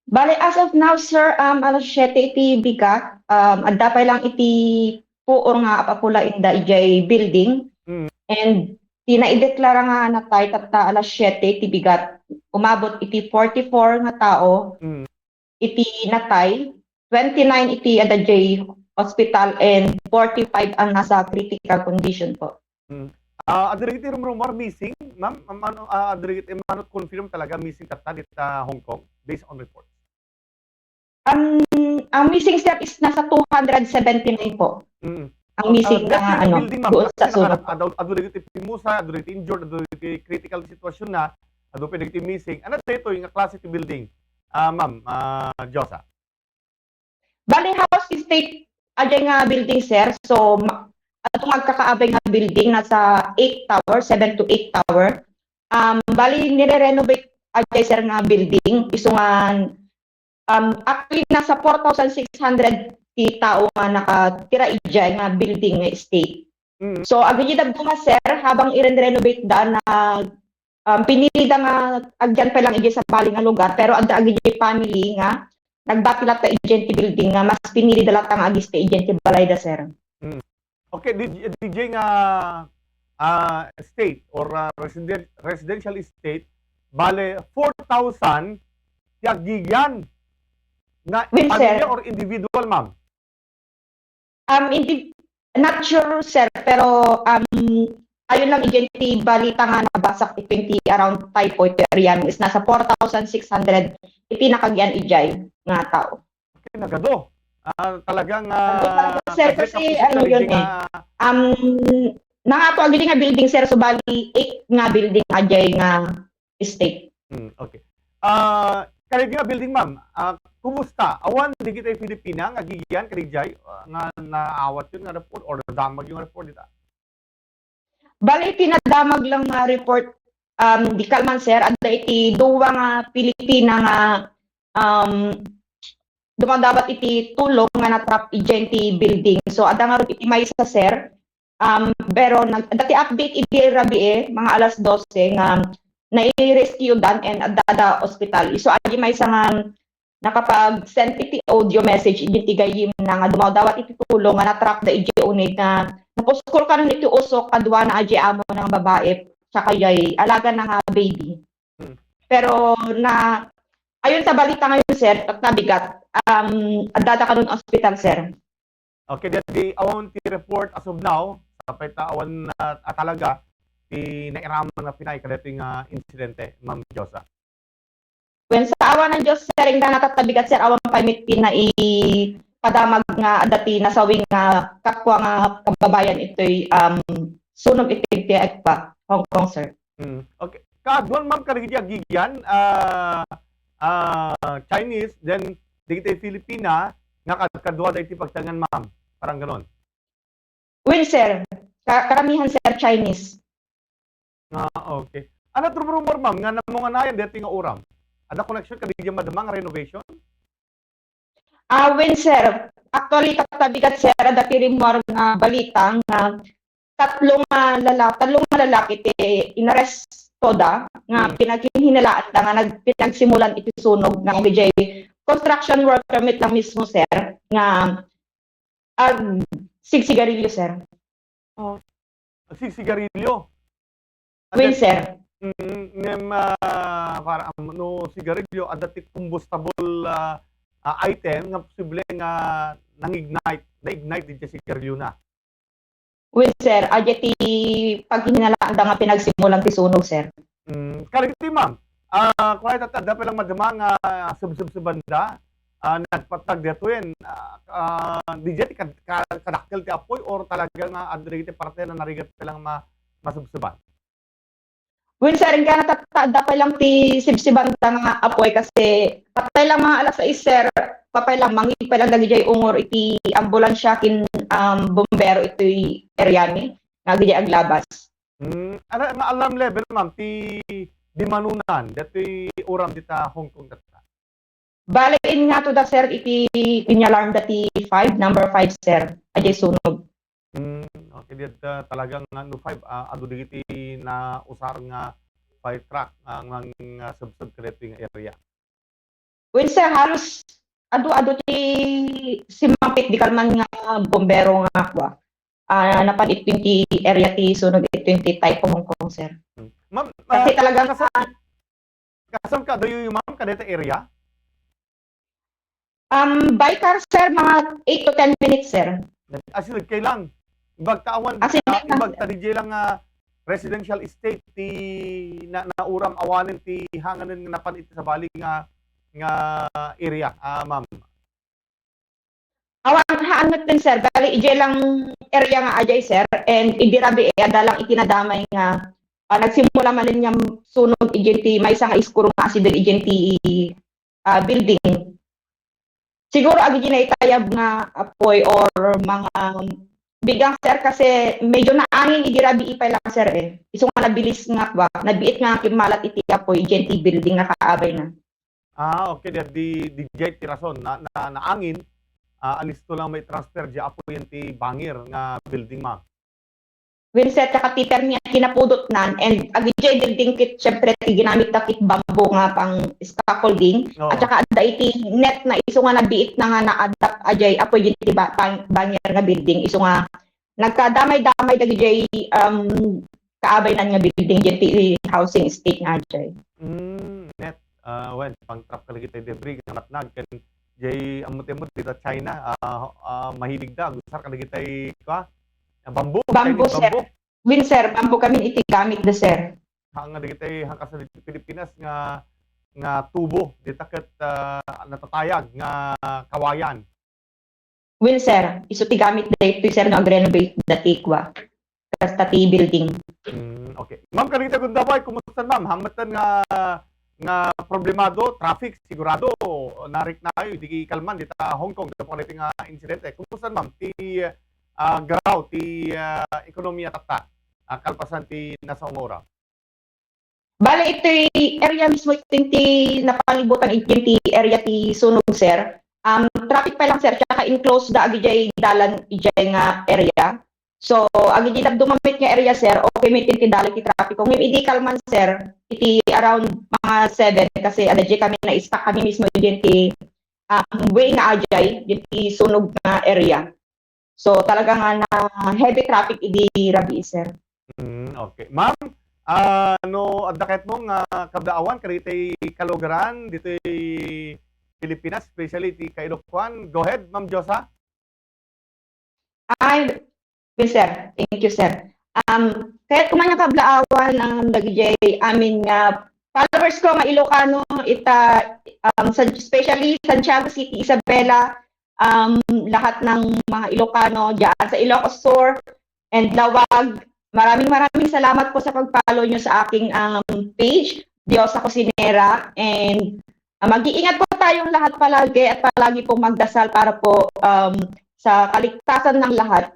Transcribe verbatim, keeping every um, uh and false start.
Bale, as of now, sir, um, alas siyete iti bigat, um, adda pay lang iti puor nga apapulaenda idiay building. Mm. And ti naideklara nga natay tatta alas siyete iti bigat, umabot iti forty-four nga tao Mm. iti natay, twenty-nine iti adda idiay hospital, and forty-five ang nasa critical condition po. Mm. Ah, adda dagiti rumrumor missing, ma'am? Ma'am, ano, ah, adda dagiti, mano, confirm talaga missing tatta dita Hong Kong based on reports? Ang, ang missing, sir, is nasa two hundred seventy-nine po. Mm. Ang missing Ah, na, dati ano, building, ma'am, doon kasi sa sunog. Nakalat-, adu-, adu dagiti pimusay, adu dagiti injured, adu dagiti critical situation na, adu pa dagiti missing. Ano daytoy nga klase ti building? Ah, ma'am, ah, Josa. Bali, house estate, ajay nga building, sir. So, ma-, ato nga agkakaabay nga building, nasa eight tower, seven to eight tower. Um, bali, nire-renovate ajay, sir, nga building. Isu nga, um, actually, nasa four thousand six hundred ti tao nga nakatira ijay nga building nga estate. Mm. So, agidi dadduma, sir, habang iren-renovate-da na, um, pinili da nga agyan pa lang ijay sabali nga lugar, pero adda agidi family nga nagbati latta ijay ti building nga mas pinili da latta nga agistay ijay ti balay da, sir. Mm. Okay, di, di, di nga, ah, estate or, ah, residen-, residential estate, bale, four thousand ti agigian nga Well, sir. Pamilya or individual, ma'am? Um, hindi, not sure, sir, pero, um, ayon lang ijay ti balita nga nabasak iti around Taypoy ti area is nasa four thousand six hundred iti nakagian ijay nga tao. Okay, nagadu. Ah, talagang, Nagadu talaga, ah, sir, kasi ano yun eh. Um, nangato agidi nga building, sir, so bali eight nga building ajay nga estate. Hmm, okay. Ah, kadagiti nga building, ma'am, ah, kumusta? Awan dagiti Filipina nga agigian kadagiti, ah, nga naawatyo nga report or nadamagyo nga report dita? Bali, iti nadamag lang nga report, um, di kalman, sir, adda iti dua nga Filipina nga, um, dumadawat iti tulong nga natrap iti building. So, adda ngarud iti maysa, sir, Um, pero nag-, adda ti update idi rabii, mga alas dose nga nai-rescue dan and adda da hospital. So, adi maysa nga nakapag-send iti audio message idi ti gayyemna nga dumadawat iti tulong nga natrap da iti uneg nga napuskol kanon iti usok kaduana a amo nga babae saka ijay alagana nga baby. Hmm. Pero na, ayon ta balita ngayon, sir, at nabigat, um, adda da kanon hospital, sir. Okay, dati awan ti report as of now, sapay ta awan, ah, talaga ti nairaman nga pinaay kadati nga insidente, Ma'am Josa. Wen, sa awan ng Diyos, sir, nga natattabigat, sir, awan pay met ti naipadamag nga adda ti nasawing nga kakua nga kababayan itoy, um, sunog iti P I F pa, Hong Kong, sir. Mm, okay. Kaaduan, ma'am, kadagiti agigian, ah, ah, Chinese, then dagiti Filipina, nga kadkadua da iti pagtaengan, ma'am. Parang ganon. Well, sir, ka-, karamihan, sir, Chinese. Ah, okay. Ano ti rumor, ma'am, nga namunganayan deti nga uram? Adda connection kadagiti madama nga renovation? Ah, wen, sir. Actually, tattabigat, sir, adda ti rumor nga balita nga tatlo nga lala-, tatlo nga lalaki ti inaresto da nga Mm. pinaghinhinalaan da nga nag-, pinagsimulan iti sunog nga agidiay construction worker met lang mismo, sir, nga ag-, sigsigarilyo, sir. Oh. Sigsigarilyo? Well, sir. Mm, ngem, ah, para, um, no sigarilyo, adda ti combustible, ah, ah, item nga posible nga nang-ignite, na-ignite diti sigarilyona. Well, sir, adda ti paghinalaanda nga pinagsimulan ti sunog, sir. Mm, kadagiti, ma'am, ah, kuan ita, adda pay lang madama nga subsubsubanda, ah, nagpattag detoyen, ah, ah, didiay ti kad-, ka-, kadakkel ti apoy or talaga nga adda dagiti parte nga narigat pay lang ma-, masubsuban? Wen, sir, inggana ta-, ta-, adda pay lang ti sibsibanda nga apoy kasi patay lang mga alas sais, sir, patay lang, mangngeg pay lang dagidiay ungor iti ambulansya ken, um, bombero itoy area mi nga agidiay aglabas. Hmm, ano nga alarm level, ma'am, ti dimanunan detoy uram dita Hong Kong data? Bale, ingngato da, sir, iti inalarm da ti five, number five, sir. Adiay sunog. Hmm, okay, diay, ah, talagang, ah, no five, ah, adu dagiti nausar nga fire truck, ah, nga, nga subsub kadaytoy nga area. Well, sir, halos adu-adu ti simmangpet di kalman nga bombero nga kua. Ah, napan it twenty area ti sunog it twenty type of Hong Kong, sir. Hmm. Ma'am, kasi ah, talagang, kasan, ah, kasan ka, do you, ma'am, kadeta area? Um, by car, sir, mga eight to ten minutes, sir. As in, kay lang. Ibagta awan, as in, ah, lang, ibagta sir. Di lang nga residential estate ti na, nauram awanen ti hanganen nga napan iti sabali nga, nga area, ah, ma'am. Awan, haan met din, sir. Bali, ijay lang area nga ajay, sir. And idi rabii, eh, adda lang iti nadamay nga, ah, nagsimula manen nga sunog ijay ti maysa nga iskuro nga asideg ijay ti, ah, building. Siguro agi di naitayab nga apoy or mga bigang, sir, kasi medyo naangin idi rabii pay lang, sir, eh. Isu nga nabilis nga, ba, nabiit nga kimmalat iti apoy ijay ti building nga kaabay na. Ah, okay. Di, di, di jay ti rason na, na, naangin, ah, alisto lang may transfer di apoy ti bangir nga building, ma'am. Well, sir, tsaka ti permi a kinapudotnan, and agi jay building kit, syempre, ti ginamit da kit bamboo nga pang scaffolding, oo, at saka adda iti net na isu nga nabiit na nga na-adapt a jay apoy iti ba-, bang-, bangir nga building, isu nga nagkadamay-damay dagijay, um, kaabaynan nga building diyan ti housing estate nga ajay. Mm, net. Ah, wen, pang-trap kadagiti debris nga natnag ken jay ammo ti ammo dita China, ah, ah, mahilig da agusar kadagiti kua, ah, bamboo, bamboo, Chinese sir. Bamboo. Wen, sir, bamboo kami iti gamit da, sir. Ha, nga dagiti hangkas dagiti Pilipinas nga, nga tubo, dita ket, ah, natatayag nga kawayan. Well, sir, isu ti gamit daytoy, sir, no ag-renovate da ti kua, kasta ti building. Mm, okay. Ma'am, kanita Gundabay, kumusta, ma'am? Hangmetan nga, nga problemado, traffic, sigurado, nariknayo, di kalman, dita Hong Kong, dita po nga insidente. Kumusta, ma'am? Ti, ah, garaw, ti, ah, ekonomiya tatta, ah, kalpasan ti nasaong nga oras. Bale, itoy area mismo iti, ti napalibutan iti, ti area ti sunog, sir. Um, traffic pa lang, sir, tsaka enclosed da agijay dalan ijay nga area. So, agijay dumamit nga area, sir, okay met ti dalan ti traffic. Ngem idi kalman, sir, iti around mga seven, kasi adda jay kami na-stuck kami mismo iti, um, way nga ajay, iti sunog nga area. So, talaga nga na heavy traffic idi rabii, sir. Mm, okay. Ma'am, ah, no, adda kayatmo nga kablaawan kadagiti kalugaran ditoy Pilipinas, especially ti Kailokuan. Go ahead, Ma'am Josa. Ay, yes, sir. Thank you, sir. Um, kayatko man nga kablaawan, um, dagijay amin nga followers ko nga Ilocano, ita, um, sa, especially Santiago City, Isabela, um, lahat ng mga Ilocano dyan sa Ilocos Sur and Laoag. Maraming, maraming salamat po sa pag-follow nyo sa aking, um, page, Diosa Cusinera. And, uh, mag-iingat po tayong lahat palagi at palagi pong magdasal para po, um, sa kaligtasan ng lahat.